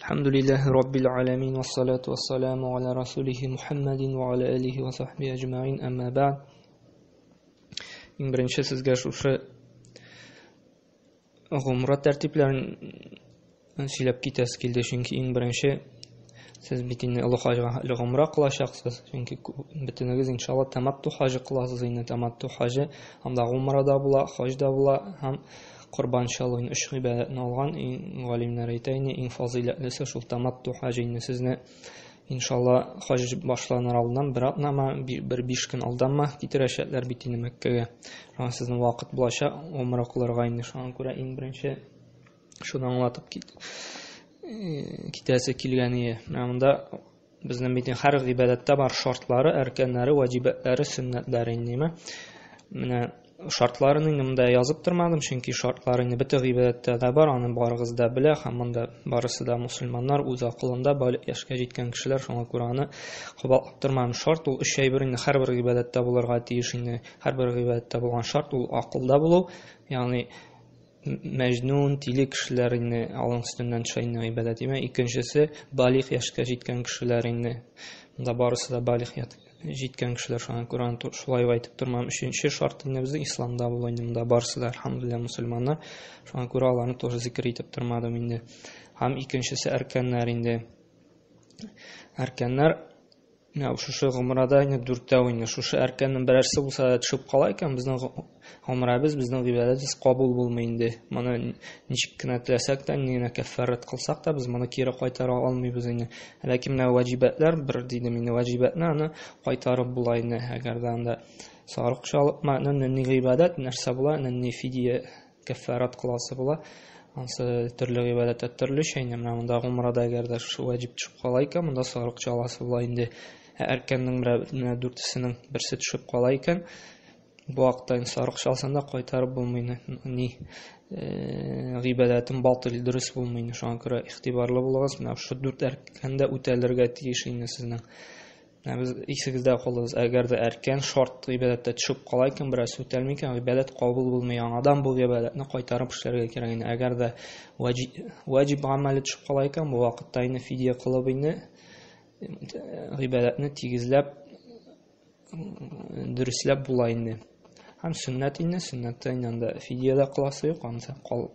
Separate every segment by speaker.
Speaker 1: Әлхәмдүлилләһи раббил аламин вассалату вассаламу аля расулихи Мухаммадин ва аля алихи ва сахби әҗмәин әмма бәгъд. Иң беренче сезгә шушы гомра тәртипләрен сөйләп китәсе килде, чөнки иң беренче сез бит инде олы хаҗга әле гомра кылачаксыз, чөнки бөтенегез иншалла таматту хаҗы кыласыз инде. Таматту хаҗы анда гомра да була, хаҗ да була һәм корбан чалу. Инде өч гыйбадәтне алган иң галимнәр әйтә инде, иң фазыйләтлесе шул таматту хаҗы инде. Сезне иншалла хаҗ башланыр алдыннан бер атнама, бер 5 көн алданма китерәчәкләр бит инде Мәккәгә. Шуңа сезнең вакыт булачак гомра кылырга инде. Шуңа күрә иң беренче шуны аңлатып китәсе килгән ие. Менә монда безнең бит һәр гыйбадәттә бар шартлары, әркәннәре, ваҗибәтләре, сөннәтләре инде. Менә шартларын инде монда язып тормадым, чөнки шартлар инде бөтен гыйбадәттә дә бар, аны барыгыз да белә һәм монда барысы да мусульманнар, үз акылында балигъ яшькә җиткән кешеләр, шуңа күрә аны кабатлап тормадым. Шарт ул өч әйбер инде һәрбер гыйбадәттә булырга тиеш инде. Һәрбер гыйбадәттә булган шарт ул акылда булу, ягъни мәҗнүн, тиле кешеләр инде алың өстеннән төшә инде гыйбадәт име. Икенчесе балигъ яшькә җиткән кешеләр инде. Монда барысы да балигъ җиткән кешеләр, шуңа күрә аны шулай ук әйтеп тормам. Өченче шарт инде безнең исламда булу инде. Монда барысы да әлхәмдүлилләһ мусульманнар. Шуңа күрә аларны тоже зикер итеп тормадым инде. Һәм икенчесе әркәннәр инде. Әркәннәр менә шушы гомрада инде дүртәү инде. Шушы әркәннең берәрсе булса да төшеп кала икән, безнең гомрабыз, безнең гыйбадәтебез кабул булмый инде. Моны ничек кенә теләсәк тә, ни генә кәффарәт кылсак та, без моны кире кайтара алмыйбыз инде. Ләкин менә ваҗибәтләр бер дидем инде, ваҗибәтне аны кайтарып була инде. Әгәр дә анда сарык чалып, ни гыйбадәт, нәрсә була, ни фидия кәффарат кыласы була. Ансы төрле гыйбадәттә төрлечә инде. Менә монда гумрада әгәр дә шушы ваҗиб төшеп кала икән, монда сарык чаласы була инде. Ә әркәннең менә дүртесенең берсе төшеп кала икән, бу вакытта инде сарык чалсаң да кайтарып булмый инде. Ни гыйбадәтең батыл, дөрес булмый инде. Шуңа күрә игътибарлы булыгыз. Менә шушы дүрт әркән дә үтәлергә тиеш инде сезнең. Менә без исегездә калыгыз, әгәр дә әркән шарт гыйбадәттә төшеп кала икән, бераз үтәлми икән, гыйбадәт кабул булмый. Яңадан бу гыйбадәтне кайтарып эшләргә кирәк инде. Әгәр дә ваҗиб гамәле төшеп кала икән, бу вакытта инде фидия кылып инде гыйбадәтне тигезләп, дөресләп була инде. Һәм сөннәт инде, сөннәттә инде анда фидия дә кыласы юк, аны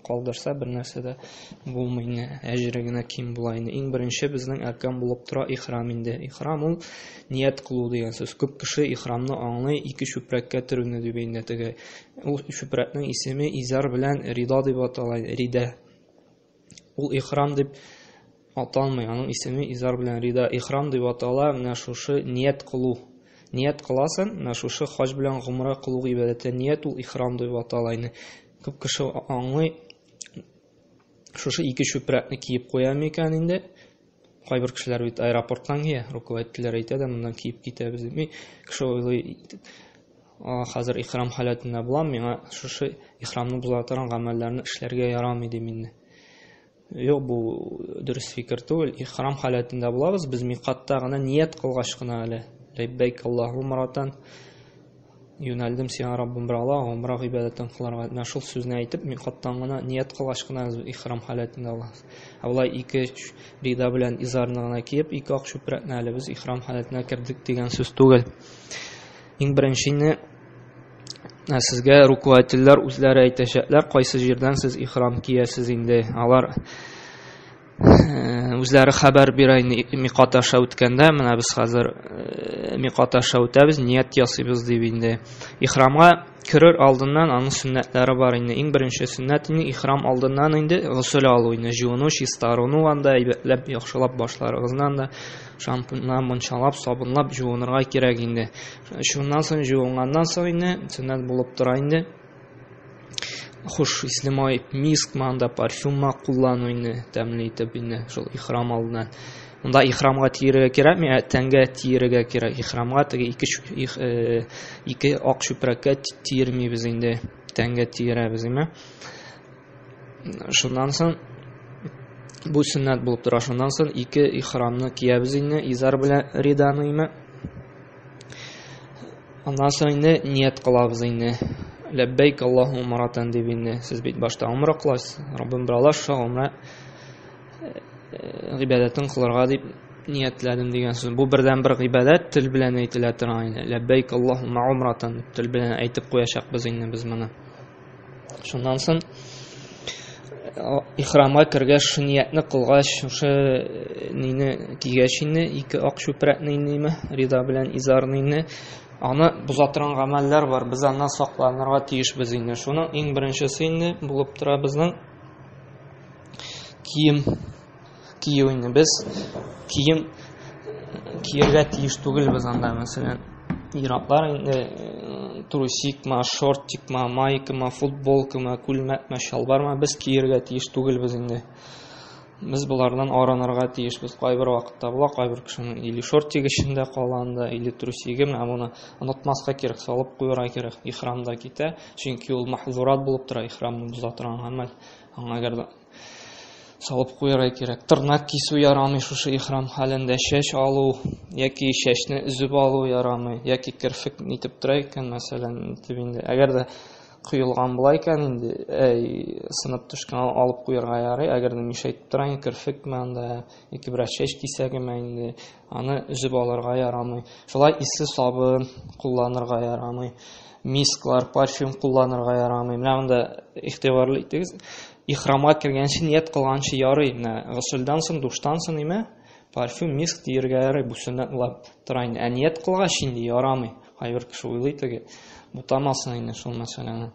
Speaker 1: калдырса бер нәрсә дә булмый инде, әҗере генә ким була инде. Иң беренче безнең әркән булып тора ихрам инде. Ихрам ул ният кылу дигән сүз. Күп кеше ихрамны аңлый ике чүпрәккә төрүне дип инде теге. Ул чүпрәкнең исеме изар белән рида дип атала, рида. Ул ихрам дип аталмый, аның исеме изар белән рида. Ихрам дип атала менә шушы ният кылу. Ният кыласың, менә шушы хаҗ белән гомра кылу гыйбадәте ният ул ихрам дип атала инде. Күп кеше аңлый, шушы ике чүпрәкне киеп куя микән инде? Кайбер кешеләр бит аэропорттан кия, руководительләр әйтә дә, моннан киеп китәбез дип. Кеше уйлый, хәзер ихрам халәтендә булам, миңа шушы ихрамны боза торган гамәлләрне эшләргә ярамый дим инде. Юк, бу дөрес фикер түгел. Ихрам халәтендә булабыз, без микатта гына ният кылгач кына әле. Ләббәйк Аллаһу маратан, юнәлдем сиңа, Раббым, бер Аллаһ, гомра гыйбадәтен кылырга. Менә шул сүзне әйтеп, микаттан гына ният кылгач кына без ихрам халәтендә булабыз. Ә болай ике рида белән изарны гына киеп, ике ак чүпрәкне әле без ихрам халәтенә кердек дигән сүз түгел. Иң беренчене сезгә руководительләр үзләре әйтәчәкләр, кайсы җирдән сез ихрам киясез инде. Алар үзләре хәбәр бирә инде микат аша үткәндә, менә без хәзер микат аша үтәбез, ният ясыйбыз дип инде. Ихрамга керер алдыннан аның сөннәтләре бар инде. Иң беренче сөннәт инде ихрам алдыннан инде госел алу инде, жуыну, чистарыну анда әйбәтләп, яхшылап башларыгызны анда шампуннан мунчалап, сабынлап жуынырга кирәк инде. Шуннан соң жуынганнан соң инде сөннәт булып тора инде. Хуш исле май, миск анда парфюм ма куллану инде, тәмле итеп инде шул ихрам алдыннан. Монда ихрамга тиерергә кирәкми, ә тәнгә тиерергә кирәк. Ихрамга теге ике ак чүпрәккә тиермибез инде, тәнгә тиерәбез инде. Шуннан соң бу сөннәт булып тора. Шуннан соң ике ихрамны киябез инде, изар белән риданы инде. Аннан соң инде ният кылабыз инде. Ләббәйк Аллаһу маратан дип инде. Сез бит башта умра кыласыз. Раббым бер Аллаһ, шушы умра гыйбадәтен кылырга дип ниятләдем дигән сүз. Бу бердән-бер гыйбадәт тел белән әйтелә торган инде. Ләббәйк Аллаһумма умратан дип тел белән әйтеп куячакбыз инде без моны. Шуннан соң ихрамга кергәч, шушы ниятне кылгач, шушы нине кигәч инде, ике ак чүпрәкне инде, рида белән изарны инде, аны боза торган гамәлләр бар. Без аннан сакланырга тиешбез инде. Шуның иң беренчесе инде булып тора безнең кием кию инде. Без кием киергә тиеш түгелбез анда, мәсәлән, ир-атлар инде трусикма, шортикма, майкама, футболкама, күлмәкме, чалбарма без киергә тиеш түгелбез инде. Без болардан арынырга тиешбез. Кайбер вакытта була, кайбер кешенең или шортик эчендә кала анда, или трусиге, менә моны онытмаска кирәк, салып куярга кирәк. Ихрамда китә, чөнки ул махзурат булып тора, ихрамны боза торган гамәл. Аңа әгәр дә салып куярга кирәк. Тырнак кисү ярамый шушы ихрам хәлендә, чәч алу яки чәчне өзеп алу ярамый, яки керфек нитеп тора икән, мәсәлән, нитеп инде. Әгәр дә коелган була икән инде, әй, сынып төшкән алып куярга ярый. Әгәр дә мишәйтеп тора икән, керфекме анда, яки берәр чәч кисәгеме инде, аны өзеп алырга ярамый. Шулай исле сабын кулланырга ярамый. Мисклар, парфюм кулланырга ярамый. Менә монда игътибарлы итегез. Ихрамга кергәнче ният кылганчы ярый. Менә госелдән соң, душтан соң име, парфюм, миск тиергә ярый, бу сөннәт булып тора инде. Ә ният кылгач инде ярамый. Кайбер кеше уйлый теге, бутамасын инде шул мәсьәләне.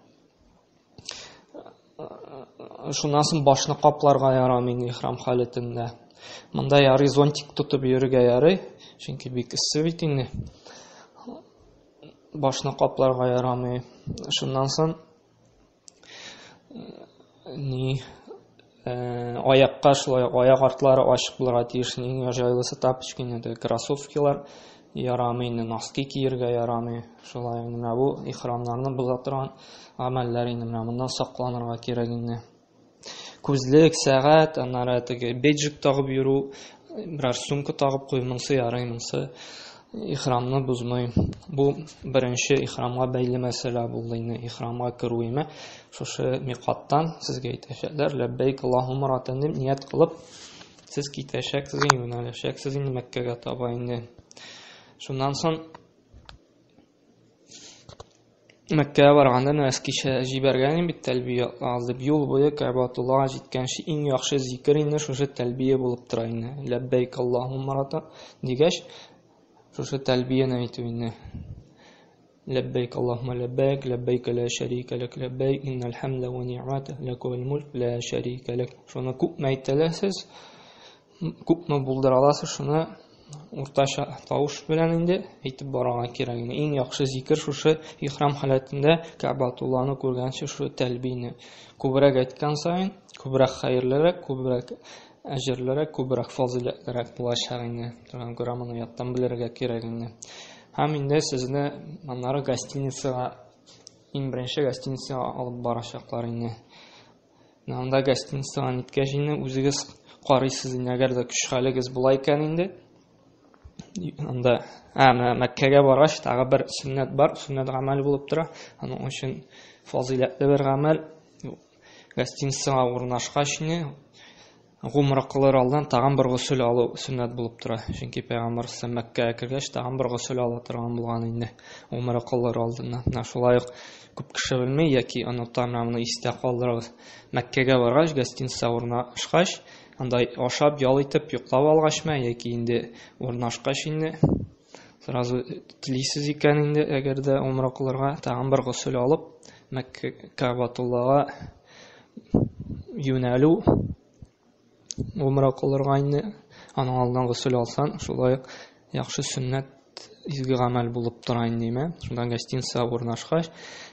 Speaker 1: Шуннан соң башны капларга ярамый инде ихрам халәтендә. Монда ярый зонтик тотып йөрергә ярый, чөнки бик эссе бит инде. Башны капларга ярамый. Шуннан соң ни аякка шулай аяк артлары ачык булырга тиеш. Иң җайлысы тапочки, инде кроссовкилар ярамый, инде носки киергә ярамый. Шулай менә бу ихрамнарны боза торган гамәлләр инде, менә моннан сакланырга кирәк инде. Күзлек, сәгать, аннары теге бейджик тагып йөрү, берәр сумка тагып кую, монысы ярый, монысы ихрамны бозмый. Бу беренче ихрамга бәйле мәсьәлә булды инде, ихрамга керү име. Шушы микаттан сезгә әйтәчәкләр, ләббәйк Аллаһумма ратан дип ният кылып, сез китәчәксез, юнәләчәксез инде Мәккәгә таба инде. Шуннан соң Мәккәгә барганда менә кичә җибәргән идем бит тәлбия ал дип. Юл буе Кәгъбәтуллага җиткәнче иң яхшы зикер инде шушы тәлбия булып тора инде. Ләббәйк Аллаһумма рата дигәч, шушы тәлбияне әйтү инде. Ләббәйк Аллаһумма ләббәйк, ләббәйк ла шәрикә ләк ләббәйк, иннал хамда ва ни'мата ләк вал мулк ла шәрикә ләк. Шуны күпме әйтәләсез, күпме булдыра аласыз, шуны уртача тавыш белән инде әйтеп барырга кирәк инде. Иң яхшы зикер шушы ихрам халәтендә Кәгъбәтулланы күргәнче шушы тәлбияне күбрәк әйткән саен, күбрәк хәерлерәк, күбрәк әҗерлерәк, күбрәк фазыйләтлерәк булачак инде. Шуңа күрә моны яттан белергә кирәк инде. Һәм инде сезне аннары гостиницага, иң беренче гостиницага алып барачаклар инде. Анда гостиницага ниткәч инде үзегез карыйсыз инде, әгәр дә көч хәлегез була икән инде. Анда, менә Мәккәгә баргач тагы бер сөннәт бар, сөннәт гамәл булып тора. Аның өчен фазыйләтле бер гамәл. Гостиницага урнашкач инде гумра кылыр алдан тагын бер госел алу сөннәт булып тора. Чөнки пәйгамбәр Мәккәгә кергәч тагын бер госел ала торган булган инде гумра кылыр алдыннан. Менә шулай ук күп кеше белми яки оныта, менә моны истә калдырыгыз. Мәккәгә баргач, гостиница урнашкач, анда ашап, ял итеп, йоклап алгачмы яки инде урнашкач инде сразу телисез икән инде, әгәр дә умра кылырга, тагын бер госел алып, Мәккә Кәгъбәтуллага юнәлү, умра кылырга инде, аның алдыннан госел алсан, шулай ук яхшы сөннәт, изге гамәл булып тора инде, димә. Шунда гостиницага урнашкач,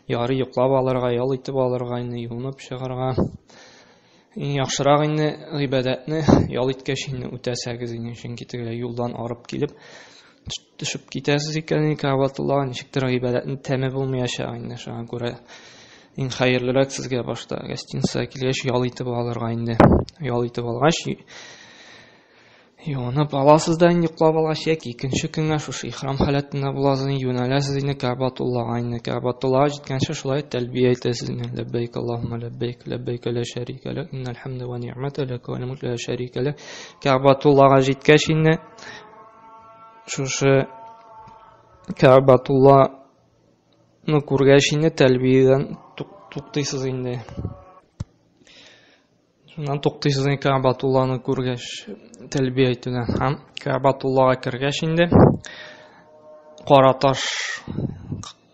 Speaker 1: ярый йоклап алырга, ял итеп алырга инде, юынып чыгарга. Иң яхшырак инде гыйбадәтне ял иткәч инде үтәсәгез инде, чөнки теге юлдан арып килеп төшеп китәсез икән, Кәгъбәтуллага ничектер гыйбадәтнең тәме булмаячак инде. Шуңа күрә иң хәерлерәк сезгә башта гостиницага килгәч ял итеп алырга инде. Ял итеп алгач, Юынып аласыз да инде йоклап алгач, яки икенче көнгә шушы ихрам халәтендә буласыз, юнәләсез инде Кәгъбатуллага инде. Кәгъбатуллага җиткәнче шулай тәлбия әйтәсез инде. Ләббәйк Аллаһумма ләббәйк, ләббәйк ла шәрикә ләк, иннәл хәмдә вә ни'мәтә ләк вәл мөлк ла шәрикә ләк. Кәгъбатуллага җиткәч инде шушы Кәгъбатулланы күргәч инде тәлбиядән туктыйсыз инде. Шуннан туктыйсыз инде Кәгъбатулланы күргәч, тәлбия әйтүдән. Һәм Кәгъбатуллага кергәч инде кара таш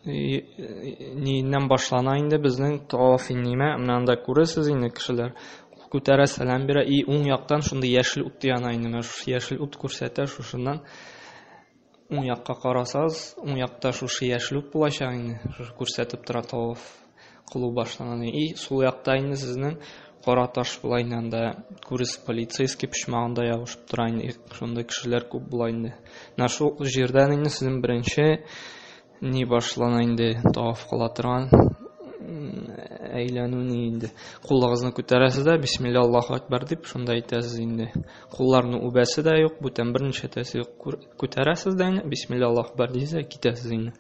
Speaker 1: ниеннән башлана инде безнең таваф ниме. Менә анда күрәсез инде кешеләр күтәрә, сәлам бирә. И уң яктан шундый яшел ут яна инде. Менә шушы яшел ут күрсәтә шушыннан. Уң якка карасагыз, уң якта шушы яшел ут булачак инде. Шушы күрсәтеп тора таваф кылу башлана. И сул якта инде сезнең кара таш була инде анда күрес полицейский почмагында ябышып тора инде. Шундый кешеләр күп була инде. Менә шул җирдән инде сезнең беренче ни башлана инде таваф кыла торган әйләнү ни инде. Кулыгызны күтәрәсез дә бисмилла Аллаһу акбар дип шунда әйтәсез инде. Кулларны үбәсе дә юк, бүтән берничә әйтәсе юк. Күтәрәсез дә инде бисмилла Аллаһу акбар дисез дә китәсез инде.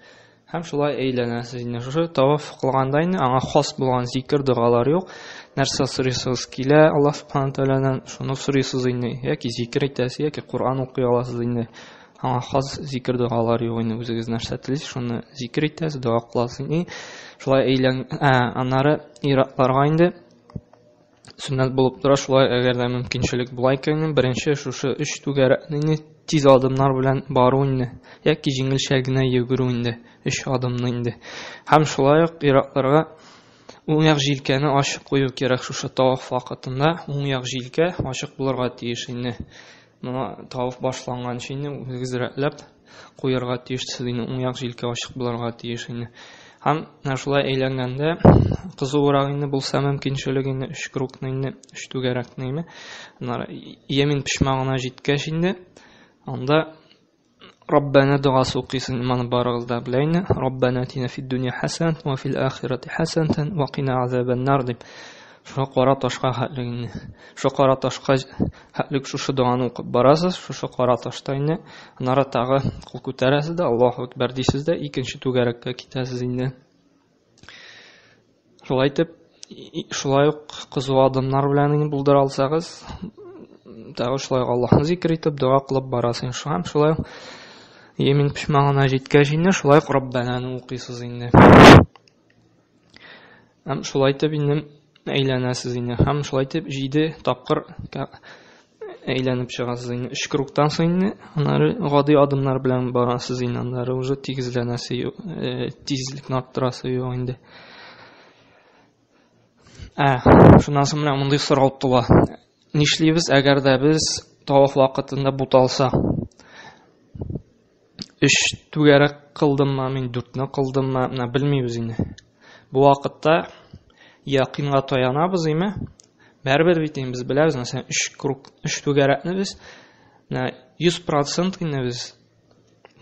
Speaker 1: Һәм шулай әйләнәсез инде. Шушы таваф кылганда инде аңа хас булган зикер, догалар юк. Нәрсә сорыйсыгыз килә Аллаһ субхана тәгаләдән, шуны сорыйсыз инде. Яки зикер әйтәсез, яки Коръән укый аласыз инде. Аңа хас зикер догалар юк инде. Үзегез нәрсә телисез, шуны зикер итәсез, дога кыласыз инде. Шулай әйлән, аннары ир-атларга инде сөннәт булып тора, шулай әгәр дә мөмкинчелек була икән, беренче шушы өч түгәрәкне инде тиз адымнар белән бару инде, яки җиңелчә генә йөгерү инде, өч адымны инде. Һәм шулай ук ир-атларга уң як җилкәне ачып кую кирәк шушы таваф вакытында, уң як җилкә ачык булырга тиеш инде. Моны тавыф башланганчы инде үзегез рәтләп куярга тиешсез инде, уң як җилкә ачык булырга тиеш инде. Һәм менә шулай әйләнгәндә кызуырак инде булса мөмкинчелек инде өч кругны инде, өч түгәрәкне инде. Аннары ямин почмагына җиткәч инде, анда Раббана догасы укыйсың, моны барыгыз да белә инде. Раббана атина фид дөнья хәсәнәтән ва фил ахирати хәсәнәтән ва кина азабан-нар дип. Шушы кара ташка хәтлек инде. Шушы кара ташка хәтлек шушы доганы укып барасыз, шушы кара ташта инде. Аннары тагы кул күтәрәсез дә Аллаһу акбар дисез дә икенче түгәрәккә китәсез инде. Шулай итеп, шулай ук кызу адымнар белән инде булдыра алсагыз, тагы шулай ук Аллаһны зикер итеп, дога кылып барасыз. Һәм шулай ук Йәмин почмагына җиткәч инде, шулай ук Раббананы укыйсыз инде. Һәм шулай итеп инде әйләнәсез инде. Һәм шулай итеп 7 тапкыр әйләнеп чыгасыз инде. Өч кругтан соң инде аннары гади адымнар белән барасыз инде. Аннары уже тигезләнәсе юк, тизлекне арттырасы юк инде. Шуннан соң менә мондый сорау туа. Нишлибез, әгәр дә без таваф вакытында буталсак? Өч түгәрәк кылдыммы, мин дүртне кылдыммы, менә белмибез инде. Бу вакытта якынга таянабыз име? Бәрбер бит инде без беләбез, мәсәлән, өч круг, өч түгәрәкне без менә 100% инде без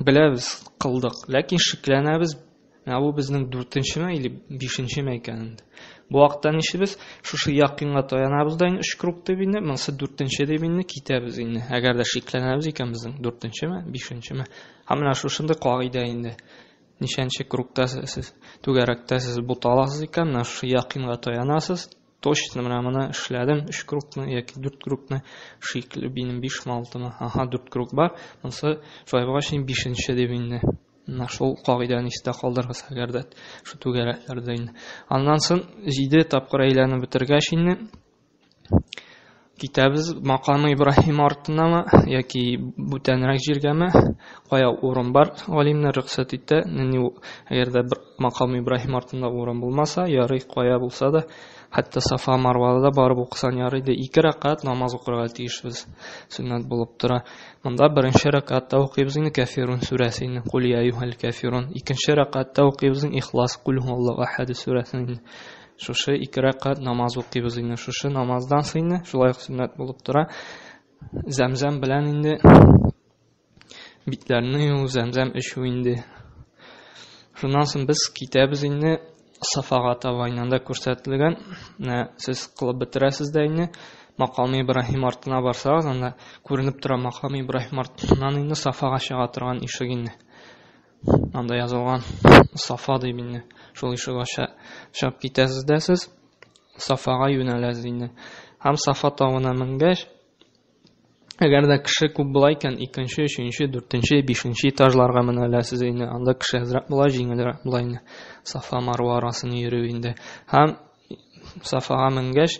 Speaker 1: беләбез, кылдык. Ләкин шикләнәбез, менә бу безнең дүртенчеме или бишенчеме икән инде. Бу вакытта нишлибез? Шушы якынга таянабыз да инде өч круг дип инде, монысы дүртенче дип инде китәбез инде. Әгәр дә шикләнәбез икән безнең дүртенчеме, бишенчеме. Һәм менә шушындый кагыйдә инде. Ничәнче кругта сез, түгәрәктә сез буталасыз икән, менә шушы якынга таянасыз. Точно менә моны эшләдем, өч кругны яки дүрт кругны, шикле минем бишме, алтымы? Аһа, дүрт круг бар. Монысы шулай булгач, инде бишенче дип инде. Менә шул кагыйдәне истә калдырыгыз, әгәр дә шу түгәрәкләрдә инде. Аннан соң 7 тапкыр әйләнеп бетергәч инде китәбез макамы Ибраһим артынамы яки бүтәнрәк җиргәме, кая урын бар, галимнәр рөхсәт итә. Нинди әгәр дә бер макамы Ибраһим артында урын булмаса, ярый, кая булса да, хәтта Сафа Марвада да барып укысан ярый ди. 2 рәкәгать намаз укырга тиешбез. Сөннәт булып тора. Монда беренче рәкәгатьтә укыйбыз инде Кәфирун сүрәсе инде, Кул я әйюһәл кәфирун. Икенче рәкәгатьтә укыйбыз инде Ихлас, Кул һуаллаһу әхәд сүрәсен инде. Шушы ике рәкәгать намаз укыйбыз инде. Шушы намаздан соң инде шулай ук сөннәт булып тора. Зәмзәм белән инде битләрне юу, зәмзәм эчү инде. Шуннан соң без китәбез инде Сафага таба инде. Анда күрсәтелгән, менә сез кылып бетерәсез дә инде. Макам Ибраһим артына барсагыз, анда күренеп тора Макам Ибраһим артыннан инде Сафага чыга торган ишек инде. Анда язылган Сафа дип инде. Шул ишек аша чыгып китәсез дә сез Сафага юнәләсез инде. Һәм Сафа тавына менгәч, әгәр дә кеше күп була икән, икенче, өченче, дүртенче, бишенче этажларга менәләсез инде. Анда кеше әзрәк була, җиңелрәк була инде. Сафа Марва арасын йөрү инде. Һәм Сафага менгәч,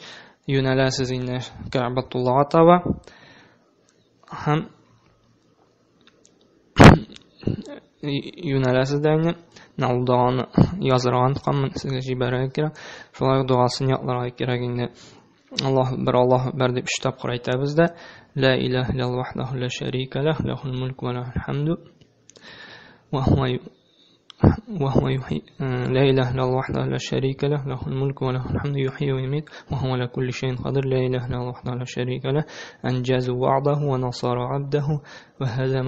Speaker 1: юнәләсез инде Кәгъбәтуллага таба. Һәм юнәләсез дә инде. Менә ул доганы язырга онытканмын, сезгә җибәрергә кирәк. Шулай ук догасын ятларга кирәк инде. Аллаһу акбар, Аллаһу акбар дип өч тапкыр әйтәбез дә, Ла илаһа иллаллаһ вахдаху ла шәрика лах, лахул мулку ва лахул хамду. Ва хуа وهو يحيي لا إله إلا الله وحده لا شريك له له الملك وله الحمد يحيي ويميت وهو على كل شيء قدير لا إله إلا الله وحده لا شريك له أنجز وعده ونصر عبده وهزم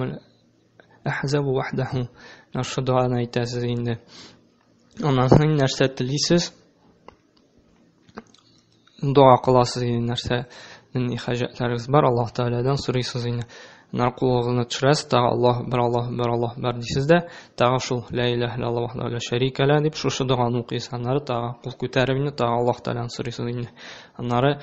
Speaker 1: الأحزاب وحده. Шушы доганы әйтәсез инде. Аннан соң нәрсә телисез? Дога кыласыз инде, нәрсә нинди хаҗәтләрегез бар, Аллаһ Тәгаләдән сорыйсыз инде. Аннары кулыгызны төшерәсез, тагы Аллаһ акбар, Аллаһ акбар, Аллаһ акбар дисез дә, тагы шул Ла илаһа иллаллаһ вахдаху ла шәрика ла дип шушы доганы укыйсыз. Аннары тагы кул күтәреп инде, тагы Аллаһ Тәгаләдән сорыйсыз инде. Аннары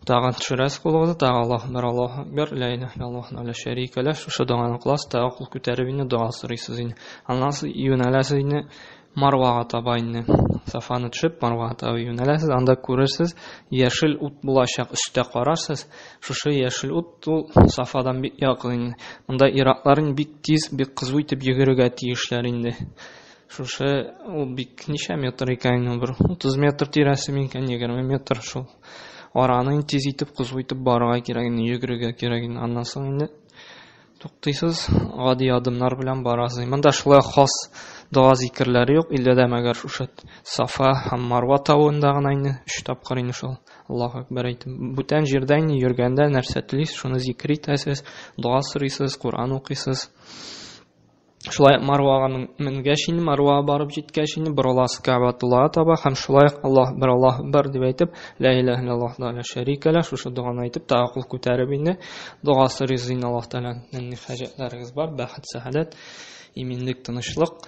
Speaker 1: тагы төшерәсез кулыгызны, тагы Аллаһ акбар, Аллаһ акбар, ла илаһа иллаллаһ вахдаху ла шәрика ла, шушы доганы кыласыз, тагы кул күтәреп инде дога сорыйсыз инде. Аннан соң юнәләсез инде Марвага таба инде. Сафаны төшеп, Марвага таба юнәләсез, анда күрерсез, яшел ут булачак, өстә карарсыз. Шушы яшел ут ул Сафадан бик якын инде. Монда ираклар инде бик тиз, бик кызу итеп йөгерергә тиешләр инде. Шушы ул бик ничә метр икән инде, бер 30 метр тирәсе микән, 20 метр шул. Араны инде тиз итеп, кызу итеп барырга кирәк инде, йөгерергә кирәк инде. Аннан соң инде туктыйсыз, гади адымнар белән барасыз. Монда шулай хас дога зикерләре юк, иллә дә мәгәр шушы Сафа һәм Марва тавында гына инде өч тапкыр инде шул Аллаһу акбар әйтеп. Бүтән җирдә инде йөргәндә нәрсә телисез, шуны зикер итәсез, дога сорыйсыз, Коръән укыйсыз. Шулай ук Марвага менгәч инде, Марвага барып җиткәч инде, борыласыз Кәгъбәтуллага таба һәм шулай ук Аллаһ акбар, Аллаһ акбар дип әйтеп, Ла илаһа иллаллаһ ла шәрика ла, шушы доганы әйтеп, тагы кул күтәреп инде дога сорыйсыз инде Аллаһ Тәгаләдән. Нинди хаҗәтләрегез бар, бәхет, сәгадәт, иминлек, тынычлык.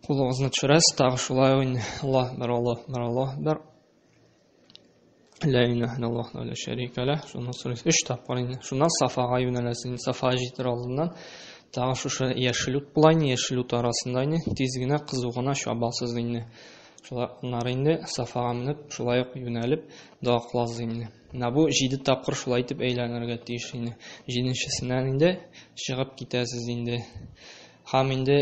Speaker 1: Кулыгызны төшерәсез, тагы шулай ук инде Аллаһ акбар, Аллаһ акбар, Аллаһ акбар. Ла илаһа иллаллаһ ла шәрика ләһ. Шуннан сорыйсыз. Өч тапкыр инде. Шуннан Сафага юнәләсез. Инде Сафага җитер алдыннан тагы шушы яшел ут була инде, яшел ут арасында инде тиз генә, кызу гына чабасыз инде. Шулай аннары инде Сафага менеп, шулай ук юнәлеп дога кыласыз инде. Менә бу 7 тапкыр шулай итеп әйләнергә тиеш инде. Җиденчесеннән инде чыгып китәсез инде. Һәм инде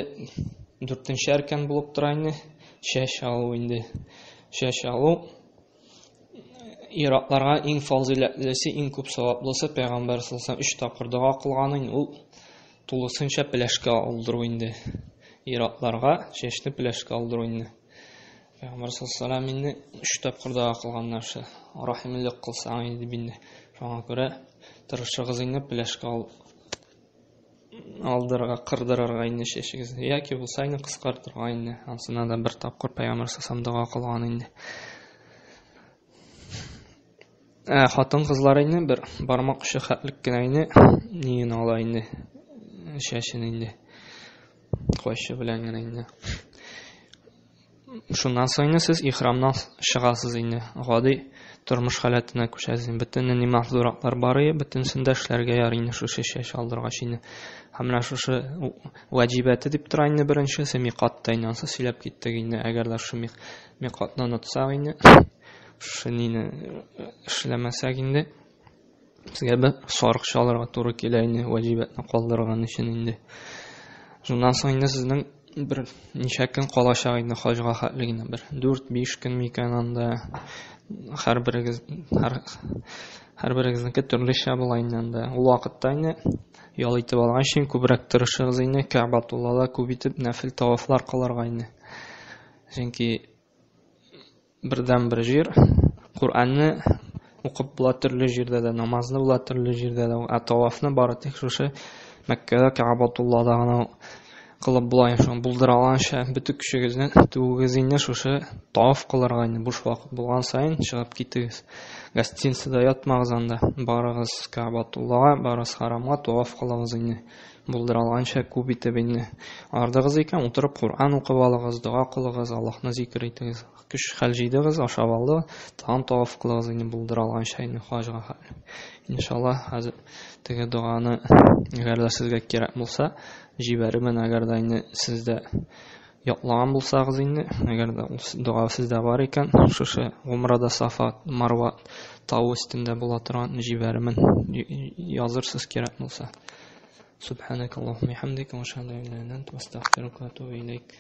Speaker 1: дүртенче әркән булып тора инде, чәч алу инде. Чәч алу ир-атларга иң фазыйләтлесе, иң күп саваплысы пәйгамбәр саллаллаһу алейһи өч тапкыр дога кылган инде, ул тулысынча пеләшкә алдыру инде. Ир-атларга чәчне пеләшкә алдыру инде. Пәйгамбәр саллаллаһу алейһи инде өч тапкыр дога кылган нәрсә. Рахимлек кылсаң инде инде. Шуңа күрә тырышыгыз инде пеләшкә алдырырга, кырдырырга инде чәчегезне. Яки булса инде кыскартырга инде. Ансына да бер тапкыр пәйгамбәр саллаллаһу дога кылган инде. Ә хатын-кызлар инде бер бармак очы хәтлек кенә инде ниен ала инде чәчен инде. Кайчы белән генә инде. Шуннан соң инде сез ихрамнан чыгасыз инде. Гади тормыш халәтенә күчәсез. Бөтен нинди мәхзуратлар бар ие, бөтенесен дә эшләргә ярый инде шушы чәч алдыргач инде. Һәм менә шушы ваҗибәте дип тора инде беренчесе, микат та инде, ансы сөйләп киттек инде. Әгәр дә шушы микатны онытсак инде, шушы нине эшләмәсәк инде, Безгә бер сарык чалырга туры килә инде, ваҗибәтне калдырган өчен инде. Шуннан соң инде сезнең бер ничә көн калачак инде хаҗга хәтле генә бер 4-5 көн микән анда һәрберегез һәр һәрберегезнеке төрлечә була инде анда. Ул вакытта инде ял итеп алган өчен күбрәк тырышыгыз инде Кәгъбатуллада күп итеп нәфил тавафлар кылырга инде. Чөнки бердән-бер җир. Коръәнне укып була төрле җирдә дә, намазны була төрле җирдә дә, ә тавафны бары тик шушы Мәккәдә Кәгъбатуллада гына кылып була. Шуны булдыра алганча бөтен көчегезне түгегез инде шушы таваф кылырга инде буш вакыт булган саен чыгып китегез. Гостиницада ятмагыз анда. Барыгыз Кәгъбатуллага, барыгыз харамга, таваф кылыгыз инде. Булдыра алганча күп итеп инде. Ардыгыз икән, утырып Коръән укып алыгыз, дога кылыгыз, Аллаһны зикер итегез. Көч хәл җыйдыгыз, ашап алдыгыз, тагын таваф кылыгыз инде булдыра алганча инде хаҗга хәтле. Иншаллаһ, хәзер теге доганы, әгәр дә сезгә кирәк булса, җибәрермен, әгәр дә инде сездә Ятлаган булсагыз инде, әгәр дә ул дога сездә бар икән, шушы гумрада Сафа, Марва тавы өстендә була торган җибәрермен, язырсыз кирәк булса. Субханак Аллаһумма бихамдика, ва ашһаду ан ла иляха илля анта, астагфирука ва атубу илейк.